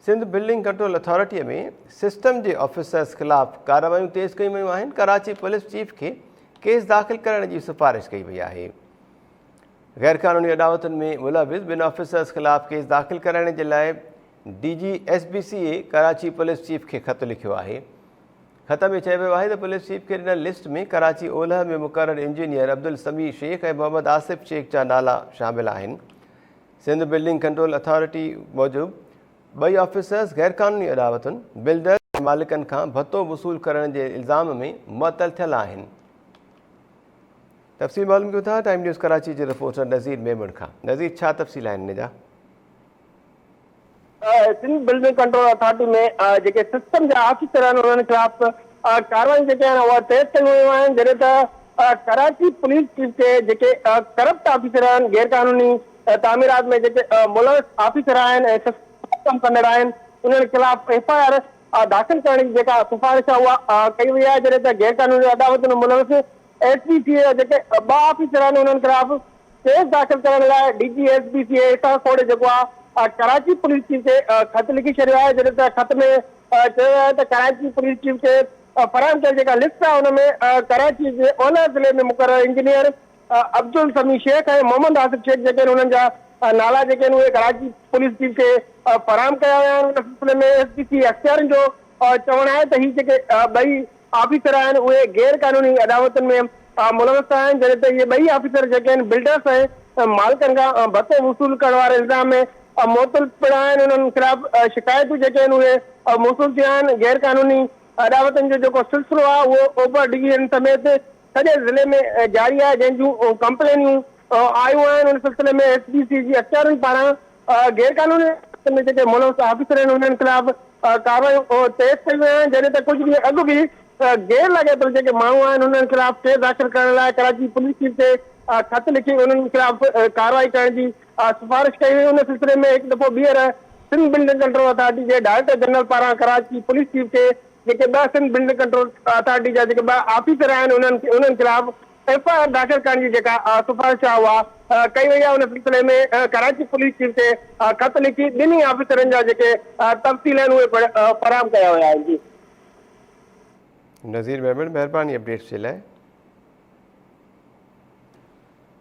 Sindh building control authority ۾ system جي officers خلاف ڪارروايون تيز ڪيون ويون آهن، ڪراچي پوليس چيف کي ڪيس داخل ڪرڻ جي سفارش ڪئي وئي آهي. غيرقانوني اڏاوتن ۾ ملوث ٻن آفيسرز خلاف ڪيس داخل ڪرائڻ جي لاء D G S B C A Karachi police chief کي خط لکيو آهي. خط ۾ چيو ويو آهي ته پوليس چيف کي ڏنل لسٽ ۾ ڪراچي اولهه ۾ مقرر انجنيئر عبدالسميع شيخ ۽ محمد آصف شيخ جا نالا شامل آهن. سنڌ بلڊنگ ڪنٽرول اٿارٽي موجب ٻئي آفيسرز غيرقانوني اڏاوتن، بلڊرز ۽ مالڪن کان ڀتو وصول ڪرڻ جي الزام ۾ معطل ٿيل آهن. تفصيل معلوم ڪيون ٿا ٽائيم نيوز ڪراچي جي رپورٽر نذير ميمڻ کان. نذير ڇا تفصيل آهن ان جا؟ سنڌ بلڊنگ ڪنٽرول اٿارٽي ۾ جيڪي سسٽم جا آفيسر آهن انهن خلاف ڪارروائيون جيڪي آهن اهي تيز ڪيون ويون آهن جڏهن ته ڪراچي پوليس چيف کي جيڪي ڪرپٽ آفيسر آهن غير قانوني تعميرات ۾ جيڪي ملوث آفيسر آهن ۽ سسٽم ڪم ڪندڙ آهن انهن خلاف ايف I R داخل ڪرڻ جي جيڪا سفارش آهي اها ڪئي وئي آهي جڏهن ته غير قانوني اڏاوتن ۾ ملوث ايس بي سي جا جيڪي ٻه آفيسر آهن انهن خلاف ڪيس داخل ڪرڻ لاء D G S B C A Ishaq Khuhro جيڪو آهي ڪراچي پوليس چيف کي خط لکي ڇڏيو آهي جڏهن ته خط ۾ چيو ويو آهي ته ڪراچي پوليس چيف کي فراهم ڪيل جيڪا لسٽ آهي ان ۾ ڪراچي جي اولهه ضلعي ۾ مقرر انجنيئر عبدالسميع شيخ ۽ محمد آصف شيخ جيڪي آهن انهن جا نالا جيڪي آهن اهي ڪراچي پوليس چيف کي فراهم ڪيا ويا آهن ان سلسلي ۾ ايس بي سي اختيارين جو چوڻ آهي ته هي جيڪي ٻئي آفيسر آهن اهي غير قانوني اڏاوتن ۾ ملوث آهن جڏهن ته اهي ٻئي آفيسر جيڪي آهن بلڊرس ۽ مالڪن کان ڀتو وصول ڪرڻ واري الزام ۾ معطل پڻ آهن انهن خلاف شڪايتون جيڪي آهن اهي موصول ٿيون آهن غير قانوني اڏاوتن جو جيڪو سلسلو آهي اهو اوڀر ڊويزن سميت سڄي ضلعي ۾ جاري آهي جنهن جون ڪمپلينيون آيون آهن ان سلسلي ۾ ايس بي سي جي اختيارين پاران غيرقانوني حالتن ۾ جيڪي ملوث آفيسر آهن انهن خلاف ڪارروايون تيز ڪيون ويون آهن جڏهن ته ڪجهه ڏينهن اڳ به غير لاڳاپيل جيڪي ماڻهو آهن انهن خلاف ڪيس داخل ڪرڻ لاء ڪراچي پوليس چيف کي خط لکي انهن خلاف ڪارروائي ڪرڻ جي سفارش ڪئي وئي ان سلسلي ۾ هڪ دفعو ٻيهر سنڌ بلڊنگ ڪنٽرول اٿارٽي جي ڊائريڪٽر جنرل پاران ڪراچي پوليس چيف کي جيڪي ٻه سنڌ بلڊنگ ڪنٽرول اٿارٽي جا جيڪي ٻه آفيسر آهن انهن خلاف ايف I R داخل ڪرڻ جي جيڪا سفارش آهي اها ڪئي وئي آهي ان سلسلي ۾ ڪراچي پوليس چيف کي خط لکي ٻنهي آفيسرن جا جيڪي تفصيل آهن اهي پڻ فراهم ڪيا ويا آهن جي. نذير ميمڻ مهرباني اپڊيٽس جي لاء.